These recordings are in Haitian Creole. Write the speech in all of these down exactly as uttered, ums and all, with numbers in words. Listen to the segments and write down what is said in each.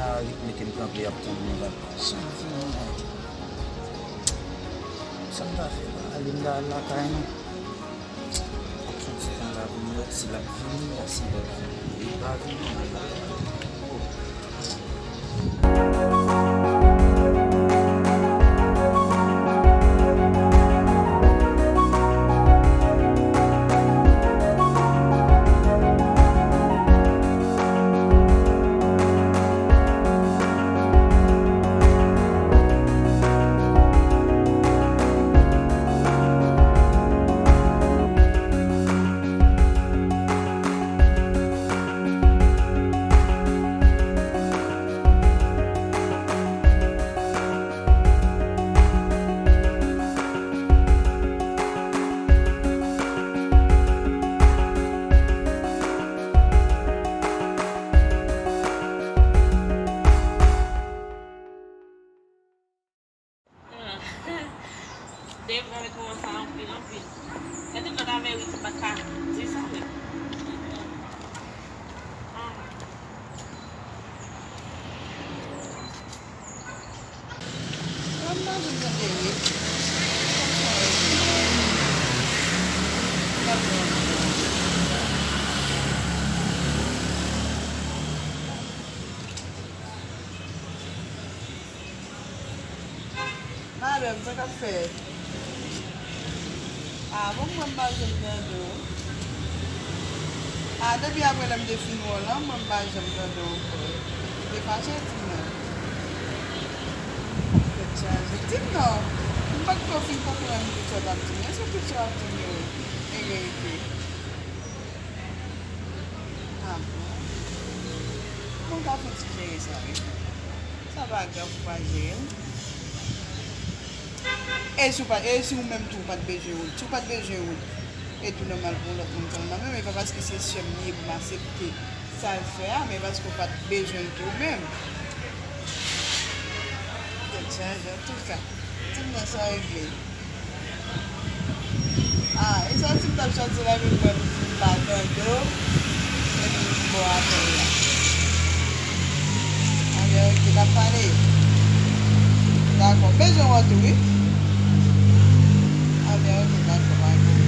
A, ritme ke m kanpe ap tann li la. Sa m fè la? Sa m ta fè la? Ale m ta al lakay nou. Fè yon ti tan la pou m wè si l ap vini, si l pa vini. Li pa vini, m al lakay nou. Devan kòmanse anpil, anpil. Gade, m pa ta meri, m pa ka di sa menm. Ah. Mwen pa janm tande wi. Madanm, sa k ap fèt? Ah, bon, mwen pa janm tande w. Ah, depi apre lè m te fin wè w lan, mwen pa janm tande w ankò. Ou te fache, di m non. Tèt chaje. Di m non. M pa t twò fin konprann tout sa w t ap di m. Èske tout sa w ap di m yo e verite? Ah bon. Mwen ka fè ti jere sa wi. Sa pa grav pou pa jere l. E si w pa, e si w menm tou w pa t bezwen wout? Si w pa t bezwen wout, e tou nòmal pou yon lòt moun fè l nan men m, e pa paske se sè m li ye pou m aksepte sa l fè a, men paske w pa t bezwen l tou menm. Tèt chaje, antouka. Di m nan sa w regle. Ah, e sa ti m t ap chante la, vin mwen m pa tande w, epi m bò apèl la. Anben, oke, n ap pale. Dakò, bezwen w an tou, wi. Anben, oke, dakò, pa gen.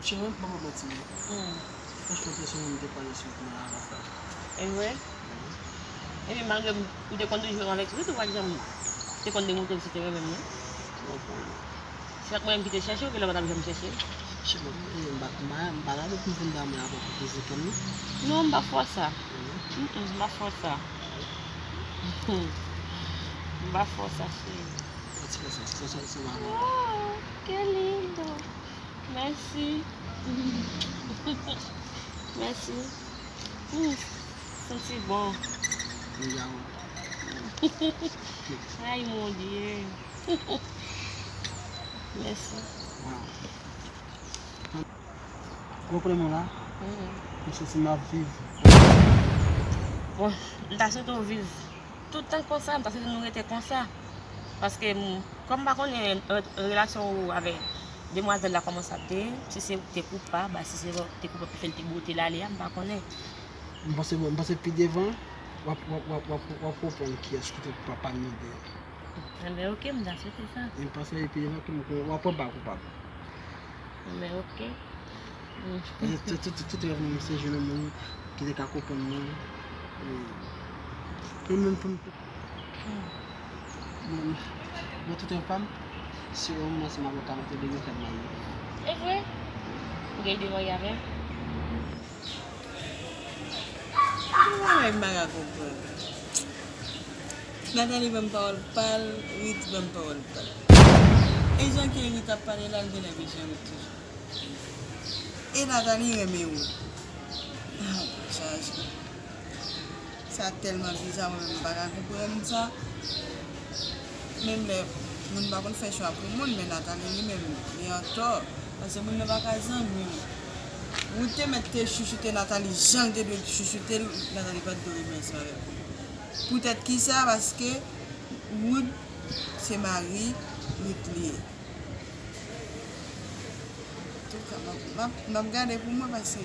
Cheri, ban mwen manti. Hmm. Franchman, te sonje m te pale sou nan avans la. E vre? Epi malgre m, ou te konn toujou avèk li, ou pa t janm te konn demontre m si w te renmen m, non? Mwen konn. Se pa t mwen menm ki te chèche w, oubyen lè w pa t ap janm chèche l? Cheri, m pa, m pa, m pa la depi m vin damou avèk ou fizikman, non. Non, m pa fè w sa. Mm-mm, m pa fè w sa. M pa fè w sa, cheri. An ti kè sa, sa, sa, sa, sa, sa. Oh, qué lindo. Mèsi. Mèsi. Hmm, santi bon. Deja, wi. Ay, mon Dieu. Mèsi. Waw. Gwo plen mwen la. Hmm. M santi m ap viv. Bon, m ta swete w viv tout tan konsa, m ta swete nou rete konsa. Paske m, kòm m pa konnen re-, relasyon ou avèk demwazèl la kòman sa te ye, si se ou ki te koupab, si se ou ki te koupab ki fè l te bwote l ale a, m pa konnen. M panse, m panse pi devan, w ap, w ap, w ap, w ap, w ap konprann kiyès ki te koupab pami nou de. Enben, oke, m ta swete sa. E m panse pi devan ke m, w ap wè m pa koupab. Enben, oke. Tout, tout, tout, tout rèv mwen, se jwenn yon moun ki te ka konprann mwen. E, mwen menm pou m, mwen, mwen tout rèv pa m, se yon moun ansanm avèk ou te bezwen fè m marye. E vre? Ou gen ide marye avè m? Gen bagay m pa ka konprann. Nathalie ban m pawòl pa l, Ruth ban m pawòl pa l. E jan ke Ruth ap pale la, l genlè bezwen Ruth toujou. E Nathalie renmen Ruth. Ah, tèt chaje. Sa tèlman biza, mwen menm m pa ka konprann sa. Menm lè moun pa konn fè chwa pou moun, men Nathalie li menm, li antò. Paske moun nan pa ka zanmi w. Ruth te mèt te chouchoute Nathalie jan l te dwe chouchoute l, Nathalie pa t dwe renmen ansanm avèk li. Poutèt kisa? Paske Ruth se mari Ruth li ye. Antouka, m ap, m ap, m ap gade pou mwen paske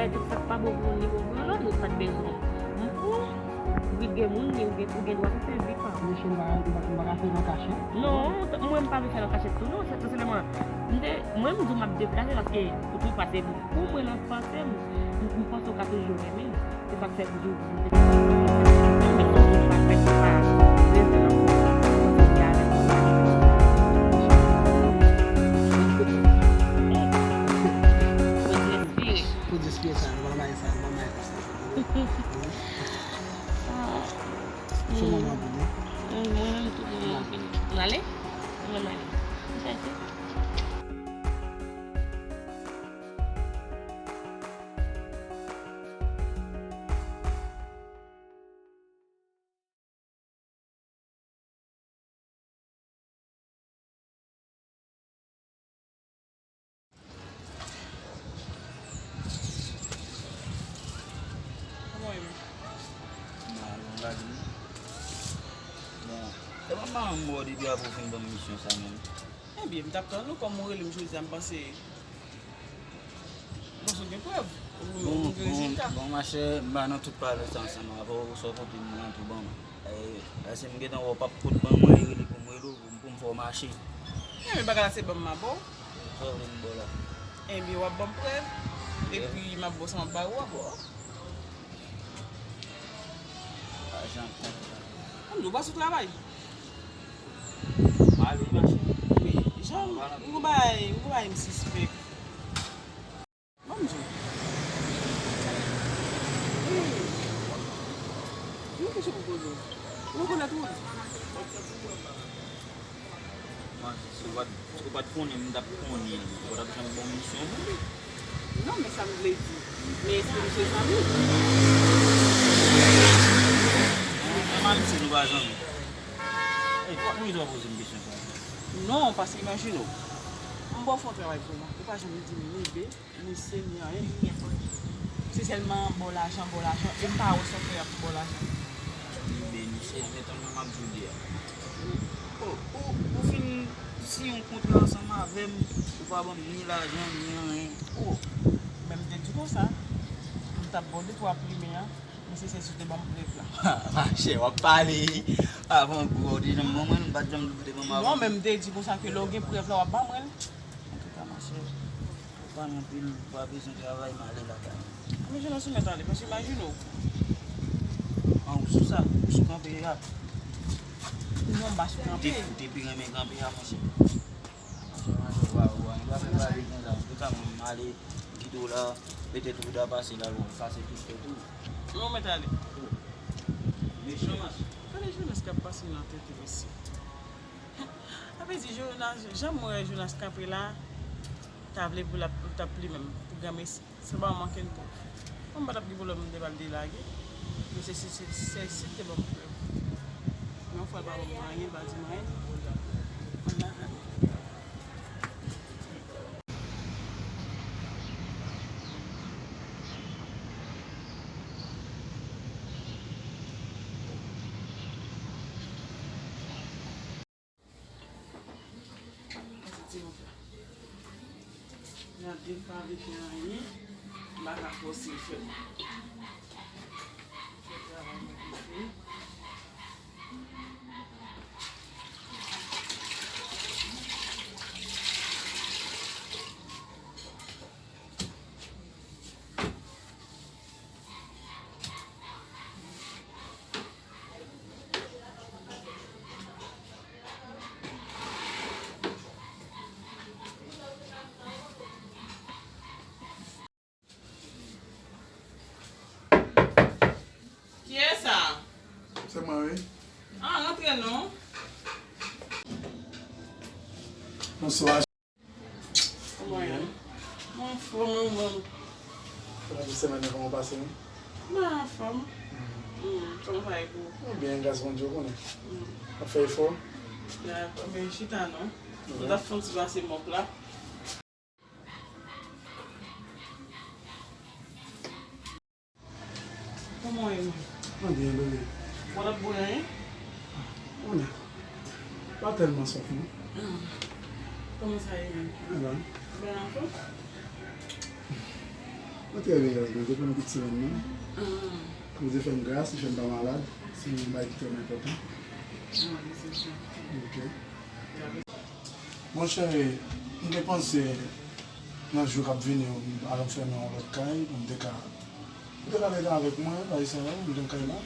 Dayè, tout sa k pa bon pou moun, li bon pou yon lòt, nou pa t bezwen. Ou gen moun, li, ou gen, ou gen dwa pou sezi pa w. Mesye, m pa, m pa, m pa ka fè nan kachèt. Non, t-, mwen, m pa vle fè nan kachèt tou, non, se tou senpleman. M te, mwen, m di w m ap deplase paske ou tou pase pou mwen nan panse m, m, m panse w ka toujou renmen m. Se sa k fè m di w pou m te deplase. Mwen, m santi m pa fèt pou pa rezon nan pou mwen, mwen santi avèk mwen. Mwen ti respire. Pou di espye sa, nou pa bay sa, nou pa bay sa. Ah. Fè manman vini. Mwen menm tou, manman vini. N ale? Mwen ale. M chache. Kòman w ye menm? Bon, bon, gade m. Bon, e pa manman m bò depi apre w fin ban m misyon sa menm. Ebyen, m t ap tann ou, kòm ou rele m jodi a, m panse, m panse w gen prèv, ou, ou gen rezilta. Bon, machè, m pa nan tout pale sa ansanm avè w, sa w pote m nan tou ban mwen. E, lè se m gentan wè w p ap pot ban mwen, e rele pou m rele w, pou m, pou m fè w mache. Ebyen, bagay la se ban m m a ba w. Sa w vle m ba w la? Ebyen, w ap ban m prèv, epi m ap ba w sa m ap ba ou a. Lajan ap konte la. Ann, nou pa sou travay. Male mache. Wi, jan m gon bagay, m gon bagay m sispèk. Ban m di w. Wi. Yon kesyon pou poze w. Ou rekonèt ou? Bon, si w pa t, si w pa t konnen, m t ap konnen, ou pa t ap janm ban m misyon pou li. Non, men sa m vle di, men èske nou se zanmi? An, an, m si nou pa zanmi. E, poukisa w poze m kesyon sa? Non, paske imajine w, m ba w fè yon travay pou mwen, ou pa janm di m ni be, ni se, ni anyen. Se sèlman ba w lajan, ba w lajan, e m pa wè sa w fè pou ba w lajan. Ni be, ni se, men tann mwen m ap di w de a. O, ou, ou fin siyen yon kontra ansanm avè m, ou pa ban m ni lajan, ni anyen. O, men m te di w konsa, m t ap ba w de twa plimen an, Se sèl sou te ban m prèv la. Machè, w ap pale. Avan gou, w te janm ban mwen l, m pa t janm te ban m avan. Non, men m te di konsa ke lè w gen prèv la, w ap ban mwen l. Antouka, machè, ou pale anpil, ou pa bezwen travay, m ale lakay mwen. Men Jonas, ou mèt ale, paske imajine w. An, ou sou sa, ou sou kanpe a. Non, m pa sou kanpe. Ou te, ou te pi renmen kanpe a, monchè. Machè, machè, waw, waw, nou pa fè bagay konsa. Antouka, mwen, m ale, m kite w la, petèt ou ta pase la, ou pase tout tèt ou. Non, mèt ale. Mechan, machè. Gade Jonas k ap pase nan tèt ou isi. Sa vle di Jonas, jan m wè Jonas kanpe la, ta vle pou l ap, pou l t ap li menm, pou granmesi. Se pa manke n pòv. Mwen m pa t ap gen pwoblèm m te pral delage. Men se, se, se, se, se te ban m prèv. Men yon fwa l pa ban m anyen, l pa di m anyen. Mwen lakay mwen. Pase ti wòf la. Gade m pa vle fè anyen, m pa ka fòse l fè l. Fè travay mwen pou fini. Kiyès sa? Se mwen, wi. Ah, rantre non. Bonswa. Kòman w ye? Mwen anfòm, mwen. Kòman ti semèn nan, kòman w pase, wi? Mwen anfòm. Mm. Mm, kòman sa ye pou ou? Mwen byen, gras Bondye, ou konnen. Mm. Ap fè efò. Dakò, men chita non. Mwen t ap fè yon ti pase mòp la. Kòman w ye, man? Mwen byen, bebe. Ou pa t ap bwè anyen? Konnen. Pa tèlman swaf, non. Ah. Kòman sa ye menm? Anba. Ou byen anfòm? Mwen trè byen, gras Bondye, pandan tout semèn nan. Ah. Bondye fè m gras, li fè m pa malad. Se yon bagay ki trè enpòtan. Ah, wi, se sa. Ok. Dakò. Monchè, m te panse nan jou k ap vini yo, m al anfèmen yon lòt kay, pou m te ka, pou m te ka rete avèk mwen, bay sa yo, m gen kay la.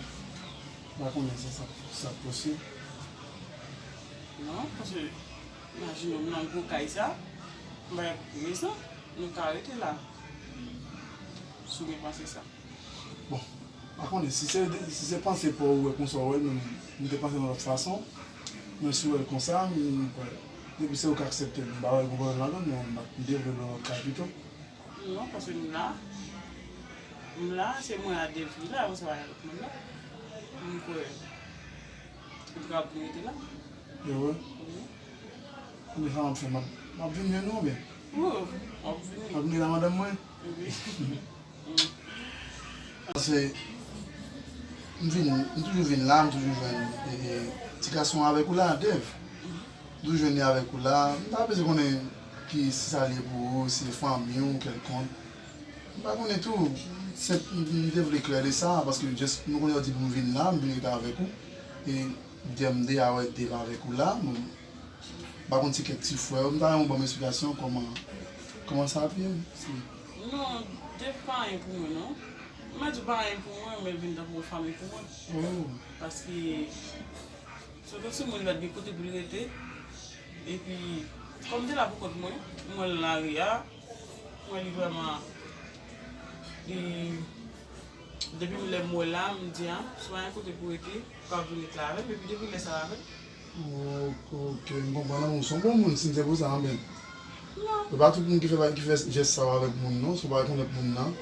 M pa konnen si sa, sa posib. Non, paske imajine w nan gwo kay sa, m pa gen rezon, nou ka rete la. Si w gen panse sa. Bon, pa konnen, si se, si se panse pa w ou wè konsa w wè l, men m te panse nan lòt fason. Men si w wè l konsa, m kwè, depi se ou k aksepte l, m pa wè gen pwoblèm ladan l, men m te vle l nan lòt kay pito. Non, paske m la, m la, se mwen a devi la, ou se pa lòt moun la. M kwè, ou kapab rete la. E vre? Wi. Ebyen, sa m ap fè, m ap, m ap vin jwenn ou oubyen? Wi, w ap vini. M ap vini la madanm mwen? Wi. Paske m vin, m toujou vin la, m toujou jwenn, e, e, ti gason avèk ou la, Dave. M toujou jwenn li avèk ou la. M ta bezwen konnen ki, si sa li ye pou ou, si se fanmi w kèlkonk. M pa konnen tou, se, m, m te vle klè de sa, paske just, nou konnen yo di pou m vin la, m vin rete avèk ou. E m te, m deja wè Dave avèk ou la, m, m pa konn si kèk ti frè, m ta renmen w ban m esplikasyon kòman, kòman sa ap ye. Si. Non, Dave pa anyen pou mwen, non. M pa di w pa anyen pou mwen, men l vin tankou yon fanmi pou mwen. Oh. Paske se yon timoun li pa t gen kote pou l rete. Epi, kòm m te la pou kont mwen, m wè l nan lari a, m wè li vrèman, li, depi lè m wè l la, m di, a, si w pa gen kote pou rete, ou ka vin ret la avè m, epi depi lè sa l avè m. Ok, ok, m konprann. Ou se yon bon moun, si se pou sa, anben. Non. Se pa tout moun ki fè, ki fè jès sa yo avèk moun, non, si w pa rekonèt moun nan.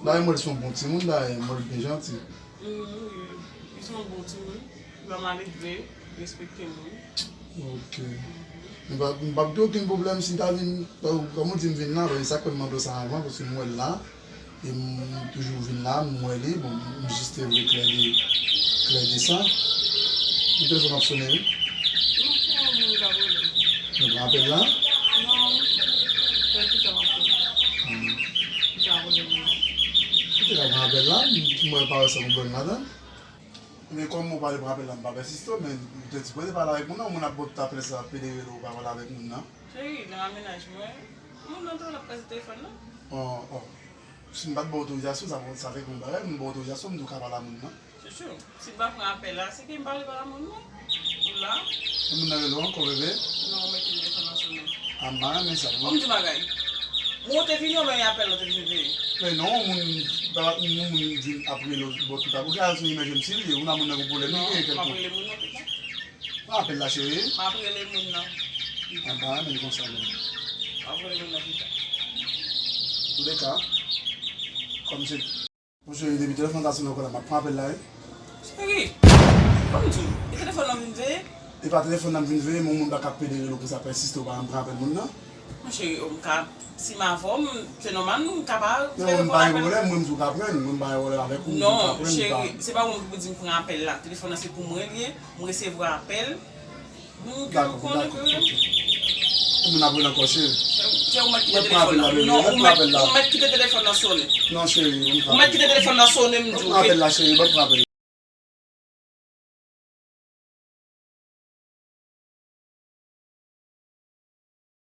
Dayè, m wè l se yon bon timoun, dayè, m wè l byen janti. Mm, wi, wi. Li se yon bon timoun. Li pa mal edve, respekte moun. Ok. M pa, m p ap gen okenn pwoblèm si m ta vin, kòm ou di m vin la, sa k fè m mande w sa avan, paske m wè l la, e m toujou vin la, m wè li, bon, m jis te vle klè de, klè de sa. Yon telefòn ap sonnen, wi. Non, se yon moun k ap rele m. Mwen pran apèl la? Non, se pita m ap fè. Hmm. Pita m ap rele m. Ou te ka pran apèl. Apèl la, m wè pa wè sa konprann ladan. Men kòm ou pale pran apèl la, m pa pèsiste, men ou te di pou te pale avèk moun nan, moun ap bòt apèl sa, ap pede rele ou pa pale avèk moun nan. Cheri, nan mennaj mwen, moun nan tou l ap kraze telefòn nan. Oh, oh. Si m pa t ba w otorizasyon, sa, sa te yon bagay, m ba w otorizasyon, m di w ka pale a moun nan. Chouchou, si m pa pran apèl la, se ke m pale pa la moun non. Ou la? E moun nan rele w ankò, bebe? Non, mwen kite telefòn nan sonnen. A, m pa renmen sa, non. Bon, m di bagay. Mwen te vini, ou men apèl ou te vini veye. Men non, moun, pa, moun, moun vin ap rele w bò tout ap. Ou ka al sou emergency li ye, ou nan moun nan gon pwoblèm li genyen kèlkonk. Non, m ap rele moun nan pita. Pran apèl la, cheri. M ap rele moun nan. A, m pa renmen konsa, non. M ap rele moun nan pita. Touleka, kòm se Bon, cheri, depi telefòn sa sone ankò la, m ap pran apèl la, wi. Cheri, ban m di w, e telefòn nan vin veye? E pa telefòn nan m vin veye, men yon moun pa ka pede rele w konsa, pèsiste w pa janm pran apèl moun nan. Mon cheri, m ka, si m avè w, m, se nòmal, m ka pa fè reponn apèl. Non, m pa gen pwoblèm, mwen m di w ka pran, mwen m pa gen pwoblèm avèk ou, m di w ka pran, m pa. Non, cheri, se pa ou menm ki pou di m pran apèl la. Telefòn nan se pou mwen li ye, m resevwa apèl. Dakò, dakò, ok. Moun ap rele ankò, cheri. Cheri, ou mèt kite telefòn nan. Non, ou mèt, ou mèt kite telefòn nan sonnen. Non, cheri, ou mèt kite telefòn nan sonnen, m di w, ok? Pran apèl la, cheri, ban m pran apèl la.